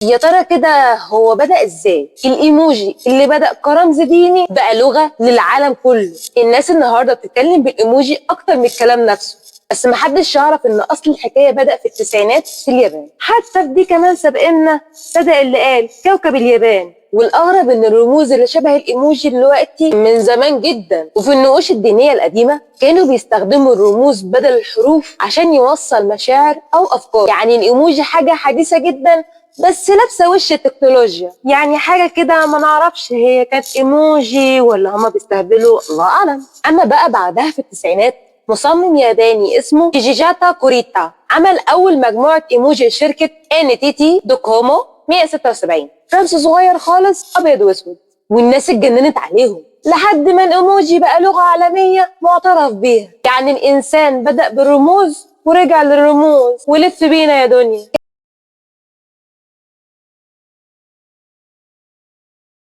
يا ترى كده هو بدأ ازاي؟ الايموجي اللي بدأ كرمز ديني بقى لغة للعالم كله. الناس النهارده بتتكلم بالايموجي اكتر من الكلام نفسه، بس محدش يعرف ان اصل الحكاية بدأ في التسعينات في اليابان. حتى في دي كمان سابقنا، بدأ اللي قال كوكب اليابان. والاغرب ان الرموز اللي شبه الايموجي دلوقتي من زمان جدا، وفي النقوش الدينية القديمة كانوا بيستخدموا الرموز بدل الحروف عشان يوصل مشاعر او افكار. يعني الايموجي حاجة حديثه جدا بس لابسه وش التكنولوجيا، يعني حاجة كده ما نعرفش هي كانت ايموجي ولا هما بيستهبلوا، الله اعلم. اما بقى بعدها في التسعينات مصمم ياباني اسمه شيجيتا كوريتا عمل اول مجموعة ايموجي لشركة NTT دوكومو 176، رمز صغير خالص ابيض واسود، والناس اتجننت عليهم لحد ما الايموجي بقى لغة عالمية معترف بيها. يعني الانسان بدأ بالرموز ورجع للرموز ولف بينا يا دنيا.